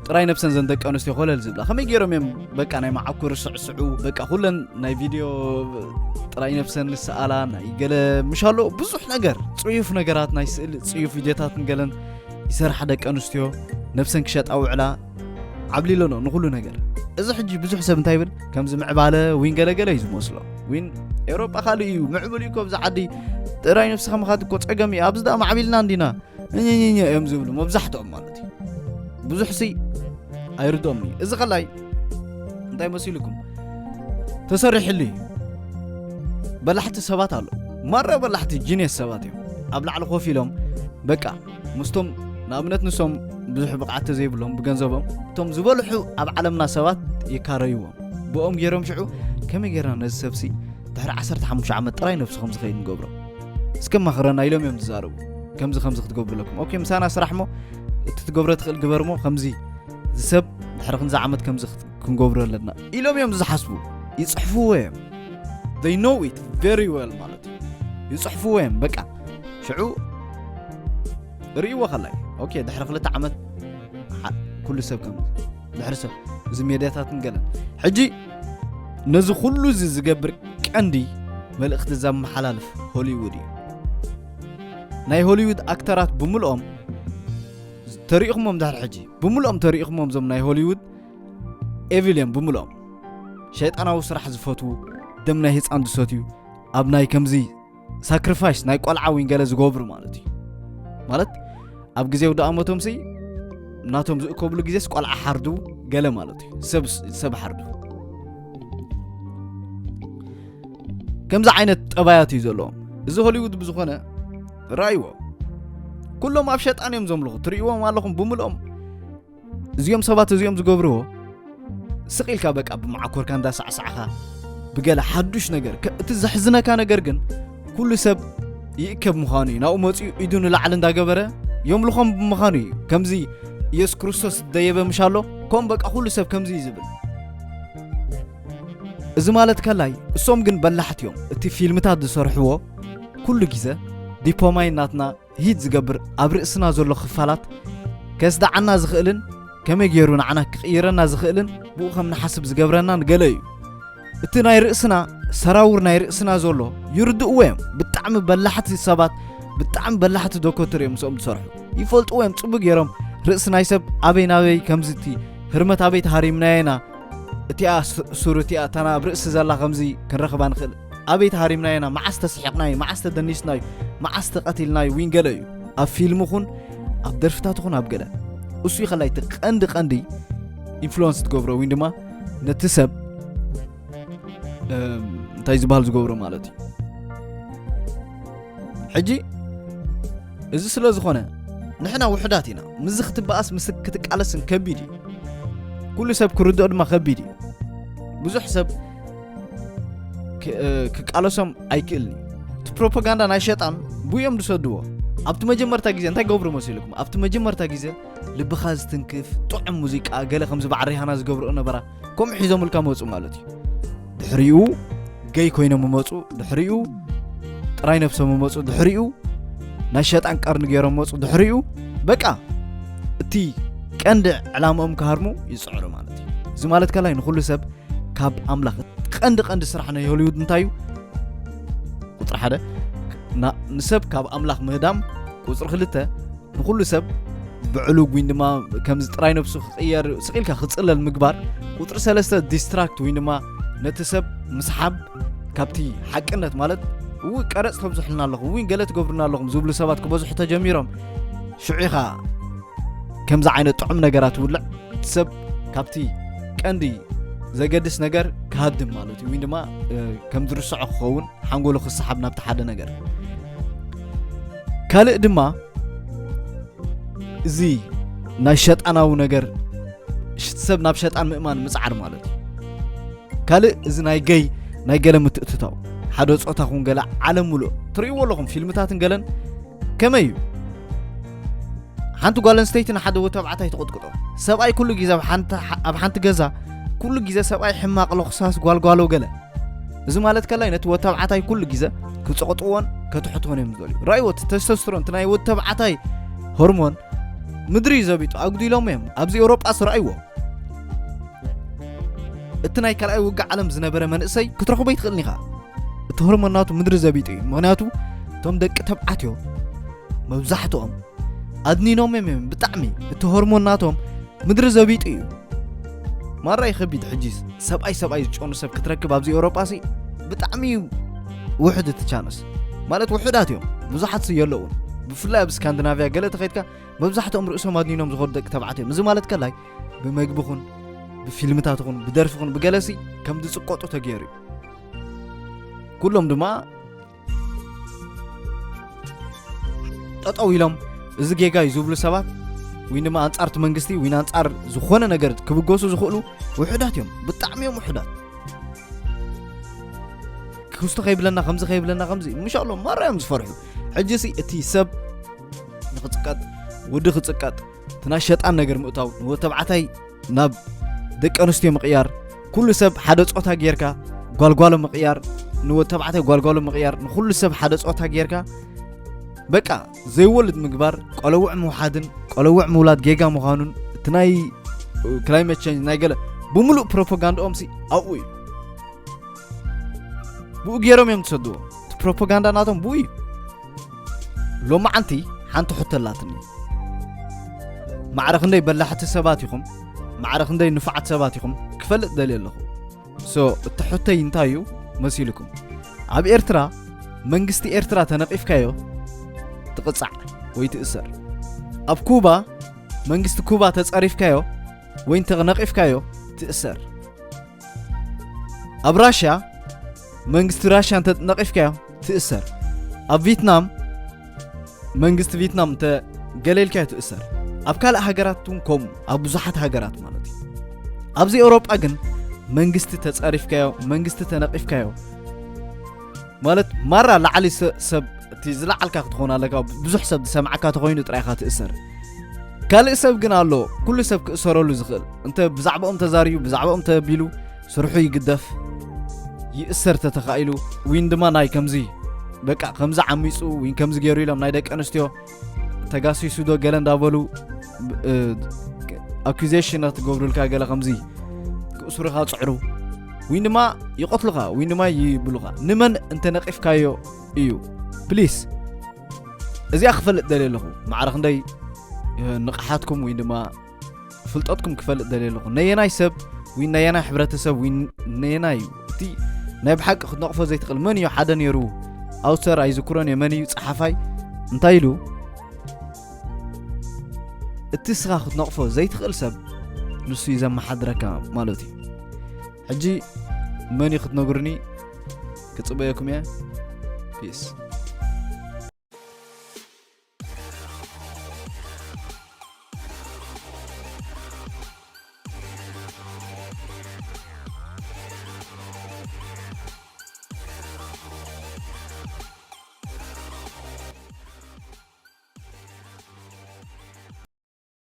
ጥራይ ነብሰን ዘን ደቂ ኣንስትዮ ኮለል ዝብላ ከመይ ገይሮም እዮም በቃ ናይ መዓኩር ስዕስዑ በቃ ኩለን ናይ ቪድዮ ጥራይ ነብሰን ንሰኣላ ናይ ገለ ምሻሎ ብዙሕ ነገር ጽዩፍ ነገራት ናይ ስእል ጽዩፍ ቪድዮታትን ገለን ይሰርሓ ደቂ ኣንስትዮ ነብሰን ክሸጣ ውዕላ ዓብሊለኖ ንኩሉ ነገር። እዚ ሕጂ ብዙሕ ሰብ እንታይ ይብል ከምዚ ምዕባለ ዊን ገለገለ እዩ ዝመስሎ። ዊን ኤውሮጳ ካልእ እዩ ምዕቡል እዩ ኮብዚ ዓዲ ጥራይ ነብስኻ ምኻድ እኮ ጸገም እዩ ኣብዚ ደኣ ማዕቢልና እንዲና እኝኝኝ እዮም ዝብሉ መብዛሕትኦም ማለት እዩ። ብዙሕ ሲ ኣይርድኦም እዩ። እዚ ከላይ እንታይ መሲልኩም ተሰሪሕሉ እዩ። በላሕቲ ሰባት ኣሎ ማራ በላሕቲ ጂኒየስ ሰባት እዮም። ኣብ ላዕሊ ኮፍ ኢሎም በቃ ምስቶም ንኣብነት ንሶም ብዙሕ ብቕዓት ዘይብሎም ብገንዘቦም እቶም ዝበልሑ ኣብ ዓለምና ሰባት ይካረይዎም ብኦም ገይሮም ሽዑ ከመይ ገይርና ነዚ ሰብሲ ድሕሪ ዓሰርተ ሓሙሽተ ዓመት ጥራይ ነብሱ ከም ዝኸይድ ንገብሮ እስከ ማኽረና ኢሎም እዮም ዝዛረቡ። ከምዚ ከምዚ ክትገብሩ ኣለኩም ኦኬ ምሳና ስራሕ ሞ እቲ ትገብሮ ትኽእል ግበር ሞ ከምዚ እዚ ሰብ ድሕሪ ክንዚ ዓመት ከምዚ ክንገብሮ ኣለና ኢሎም እዮም ዝሓስቡ። ይፅሕፍዎ እዮም they know it very well ማለት እዩ። ይፅሕፍዎ እዮም በቃ ሽዑ ርእይዎ ከላይ ኦኬ ድሕሪ ክልተ ዓመት ኩሉ ሰብ ከም ድሕሪ ሰብ እዚ ሜድያታትን ገለን ሕጂ ነዚ ኩሉ እዚ ዝገብር ቀንዲ መልእኽቲ ዘመሓላልፍ ሆሊውድ እዩ። ናይ ሆሊውድ ኣክተራት ብምልኦም ተሪእኹሞም ድሕሪ ሕጂ ብምልኦም ተሪእኹሞም ዞም ናይ ሆሊውድ ኤቪል እዮም ብምልኦም ሸይጣናዊ ስራሕ ዝፈትዉ ደም ናይ ህፃን ዝሰትዩ ኣብ ናይ ከምዚ ሳክሪፋይስ ናይ ቆልዓ ዊን ገለ ዝገብሩ ማለት እዩ። ማለት ኣብ ግዜ ውዳእ ኣመቶም ሲ ናቶም ዝእከብሉ ግዜስ ቆልዓ ሓርዱ ገለ ማለት እዩ። ሰብ ሰብ ሓርዱ ከምዚ ዓይነት ጠባያት እዩ ዘለዎም። እዚ ሆሊውድ ብዝኾነ ራይዎ ኩሎም ኣብ ሸጣን እዮም ዘምልኹ ትርእይዎም ኣለኹም ብምልኦም እዚኦም ሰባት እዚኦም ዝገብርዎ ስቕ ኢልካ በቃ ብመዓኮርካ እንዳሳዕሳዕኻ ብገለ ሓዱሽ ነገር እቲ ዘሕዝነካ ነገር ግን ኩሉ ሰብ ይእከብ ምዃኑ እዩ ናብኡ መፂኡ ኢዱ ንላዕሊ እንዳገበረ የምልኾም ብምዃኑ እዩ ከምዚ ኢየሱስ ክርስቶስ ደየበ ምሻሎ ከም በቃ ኩሉ ሰብ ከምዚ እዩ ዝብል። እዚ ማለት ከላይ እሶም ግን በላሕት እዮም እቲ ፊልምታት ዝሰርሕዎ ኩሉ ግዘ ዲፖማይን ናትና ሂት ዝገብር ኣብ ርእስና ዘሎ ክፋላት ከስደዓና ዝኽእልን ከመይ ገይሩ ንዓና ክቕይረና ዝኽእልን ብኡ ከም ንሓስብ ዝገብረናን ገለ እዩ። እቲ ናይ ርእስና ሰራውር ናይ ርእስና ዘሎ ይርድእዎ እዮም። ብጣዕሚ በላሕቲ ሰባት ብጣዕሚ በላሕቲ ዶኮትር እዮም ምስኦም ዝሰርሑ ይፈልጥዎ እዮም ጽቡቅ ገይሮም ርእሲ ናይ ሰብ ኣበይ ናበይ ከምዚ እቲ ህርመት ኣበይ ተሃሪምናዮ ኢና እቲኣ ሱር እቲኣ እታ ናብ ርእሲ ዘላ ከምዚ ክንረኽባ ንኽእል ኣበይ ተሃሪምናዮ ኢና መዓስ ተስሒቕናዩ መዓስ ተደኒስናዩ መዓስ ተቐቲልናዩ ዊን ገለ እዩ ኣብ ፊልም ኹን ኣብ ደርፍታት ኹን ኣብ ገለ እሱ ይኸላይ እቲ ቀንዲ ቀንዲ ኢንፍሉወንስ ትገብሮ ዊን ድማ ነቲ ሰብ እንታይ ዝበሃል ዝገብሮ ማለት እዩ ሕጂ እዚ ስለ ዝኾነ ንሕና ውሕዳት ኢና ምስዚ ክትበኣስ ምስ ክትቃለስን ከቢድ እዩ ኩሉ ሰብ ክርድኦ ድማ ከቢድ እዩ ብዙሕ ሰብ ክቃለሶም ኣይክእልን እዩ እቲ ፕሮፓጋንዳ ናይ ሸጣን ብዮም ዝሰድዎ ኣብቲ መጀመርታ ግዜ እንታይ ገብሩ መሲልኩም ኣብቲ መጀመርታ ግዜ ልብኻ ዝትንክፍ ጥዑም ሙዚቃ ገለ ከም ዝበዓር ሪሃና ዝገብርኦ ነበራ ከምኡ ሒዞምልካ መፁ ማለት እዩ ድሕሪኡ ገይ ኮይኖም መፁ ድሕሪኡ ጥራይ ነብሶም መፁ ድሕሪኡ ናይ ሸጣን ቀርኒ ገይሮም መፁ ድሕሪኡ በቃ እቲ ቀንዲ ዕላምኦም ክሃርሙ ይፅዕሩ ማለት እዩ እዚ ማለት ከላይ ንኩሉ ሰብ ካብ ኣምላኽ ቀንዲ ቀንዲ ስራሕ ናይ ሆሊውድ እንታይ እዩ ቁፅሪ ሓደ ንሰብ ካብ ኣምላኽ ምህዳም ቁፅሪ ክልተ ንኩሉ ሰብ ብዕሉግ ወይን ድማ ከምዚ ጥራይ ነብሱ ክቕየር ስቕ ኢልካ ክጽለል ምግባር፣ ቁጽሪ ሰለስተ ዲስትራክት ወይን ድማ ነቲ ሰብ ምስሓብ ካብቲ ሓቅነት ማለት እው ቀረጽ ተብዝሑልና ኣለኹም ወይ ገለ ትገብሩና ኣለኹም ዝብሉ ሰባት ክበዝሑ ተጀሚሮም ሽዑ ኢኻ ከምዚ ዓይነት ጥዑም ነገራት ውልዕ እቲ ሰብ ካብቲ ቀንዲ ዘገድስ ነገር ክሃድም ማለት እዩ ወይ ድማ ከም ዝርሰዖ ክኸውን ሓንጎሉ ክሰሓብ ናብቲ ሓደ ነገር ካልእ ድማ እዚ ናይ ሸጣናዊ ነገር ሰብ ናብ ሸጣን ምእማን ምፅዓር ማለት እዩ ካልእ እዚ ናይ ገይ ናይ ገለ ምትእትታው ሓደ ፆታ ኹን ገለ ዓለም ሙሉእ ትርእይዎ ኣለኹም ፊልምታትን ገለን ከመይ እዩ ሓንቲ ጓል ኣንስተይቲ ንሓደ ወተብዓታይ ትቕጥቅጦ ሰብኣይ ኩሉ ግዜ ኣብ ሓንቲ ገዛ ኩሉ ግዜ ሰብኣይ ሕማቕ ለኽሳስ ጓልጓሎ ገለ እዚ ማለት ከላይ ነቲ ወተብዓታይ ኩሉ ግዜ ክጸቕጥዎን ከትሕትዎን እዮም ዝደልዩ ራእይዎ እቲ ተስተስትሮን እቲ ናይ ወተብዓታይ ሆርሞን ምድሪ እዩ ዘቢጡ፣ ኣጉዲሎም እዮም። ኣብዚ ኤውሮጳ ስረኣይዎ። እቲ ናይ ካልኣይ ውግእ ዓለም ዝነበረ መንእሰይ ክትረኽቦ ይትኽእልን ኢኻ። እቲ ሆርሞን ናቱ ምድሪ ዘቢጡ እዩ። ምኽንያቱ እቶም ደቂ ተብዓትዮ መብዛሕትኦም ኣድኒኖም እዮም፣ ብጣዕሚ እቲ ሆርሞን ናቶም ምድሪ ዘቢጡ እዩ። ማራ ይኸቢድ። ሕጂ ሰብኣይ ሰብኣይ ዝጨኑ ሰብ ክትረክብ ኣብዚ ኤውሮጳ ሲ ብጣዕሚ እዩ ውሕድ እቲ ቻንስ። ማለት ውሑዳት እዮም፣ ብዙሓት ሲ የለውን። ብፍላይ ኣብ ስካንዲናቪያ ገለ ተኸይድካ መብዛሕትኦም ርእሶም ኣድኒኖም ዝኾዱ ደቂ ተባዕትዮ እዮም። እዚ ማለት ከላይ ብመግብኹን ብፊልምታትኹን ብደርፍኹን ብገለሲ ከም ዝጽቆጡ ተገይሩ እዩ። ኩሎም ድማ ጠጠው ኢሎም እዚ ጌጋ እዩ ዝብሉ ሰባት ወይ ድማ ኣንጻርቲ መንግስቲ ወይ ኣንጻር ዝኾነ ነገር ክብገሱ ዝኽእሉ ውሑዳት እዮም፣ ብጣዕሚ እዮም ውሑዳት። ክስቶ ከይብለና ከምዚ ከይብለና ከምዚ ምሻሎም ማራ እዮም ዝፈርሑ። ሕጂ ሲ እቲ ሰብ ንክጽቀጥ፣ ውዲ ክጽቀጥ፣ እቲ ናይ ሸጣን ነገር ምእታው፣ ንወተባዕታይ ናብ ደቂ ኣንስትዮ ምቕያር፣ ኩሉ ሰብ ሓደ ጾታ ጌርካ ጓልጓሎ ምቕያር፣ ንወተባዕታይ ጓልጓሎ ምቕያር፣ ንኩሉ ሰብ ሓደ ጾታ ጌርካ በቃ ዘይወልድ ምግባር፣ ቆለውዕ ምውሓድን ቆለውዕ ምውላድ ጌጋ ምዃኑን እቲ ናይ ክላይመት ቸንጅ ናይ ገለ ብምሉእ ፕሮፓጋንዳኦም ሲ ኣብኡ እዩ። ብኡ ገይሮም እዮም ዝሰድዎ። እቲ ፕሮፓጋንዳ ናቶም ብኡ እዩ። ሎማዓንቲ ሓንቲ ሕቶ ኣላትኒ። ማዕረ ክንደይ በላሕቲ ሰባት ኢኹም፣ ማዕረ ክንደይ ንፉዓት ሰባት ኢኹም ክፈልጥ ደልየ ኣለኹ። ሶ እቲ ሕቶይ እንታይ እዩ መሲልኩም? ኣብ ኤርትራ መንግስቲ ኤርትራ ተነቒፍካዮ ትቕጻዕ ወይ ትእሰር። ኣብ ኩባ መንግስቲ ኩባ ተጸሪፍካዮ ወይ እንተ ነቒፍካዮ ትእሰር። ኣብ ራሽያ መንግስቲ ራሽያ እንተ ነቒፍካዮ ትእሰር። ኣብ ቪትናም መንግስቲ ቪትናም እንተ ገለልካዮ ትእሰር። ኣብ ካልእ ሃገራት እውን ከምኡ፣ ኣብ ብዙሓት ሃገራት ማለት እዩ። ኣብዚ ኤውሮጳ ግን መንግስቲ ተጸሪፍካዮ፣ መንግስቲ ተነቒፍካዮ ማለት ማራ ላዕሊ ሰ- ሰብ እቲ ዝለዓልካ ክትኾን ኣለካ፣ ብዙሕ ሰብ ዝሰምዓካ ተኾይኑ ጥራይ ኢኻ ትእሰር። ካልእ ሰብ ግን ኣሎ ኩሉ ሰብ ክእሰረሉ ዝኽእል። እንተ ብዛዕባኦም ተዛርዩ፣ ብዛዕባኦም ተቢሉ ስርሑ ይግደፍ፣ ይእሰር ተተኻኢሉ። ዊን ድማ ናይ ከምዚ በቃ ከምዚ ዓሚጹ ዊን ከምዚ ገይሩ ኢሎም ናይ ደቂ ኣንስትዮ ተጋሲሱ ዶ ገለ እንዳበሉ ኣኩዜሽናት ገብሩልካ፣ ገለ ከምዚ ክእስሩኻ ጽዕሩ፣ ዊን ድማ ይቐትሉኻ፣ ዊን ድማ ይብሉኻ። ንመን እንተ ነቒፍካዮ እዩ? ፕሊስ፣ እዚኣ ክፈልጥ ደልየ ኣለኹ። ማዕረ ክንደይ ንቕሓትኩም ወይ ድማ ፍልጠትኩም ክፈልጥ ደልየ ኣለኹ። ነየናይ ሰብ ወይ ነየናይ ሕብረተሰብ ወይ ነየናይ እዩ? እቲ ናይ ብሓቂ ክትነቕፎ ዘይትኽእል መን እዩ? ሓደ ነይሩ ኣውተር ኣይዝክሮን እየ፣ መን እዩ ጸሓፋይ እንታይ ኢሉ? እቲ እስኻ ክትነቕፎ ዘይትኽእል ሰብ ንሱ እዩ ዘመሓድረካ ማለት እዩ። ሕጂ መን እዩ ክትነግሩኒ ክጽበየኩም እየ። ፒስ።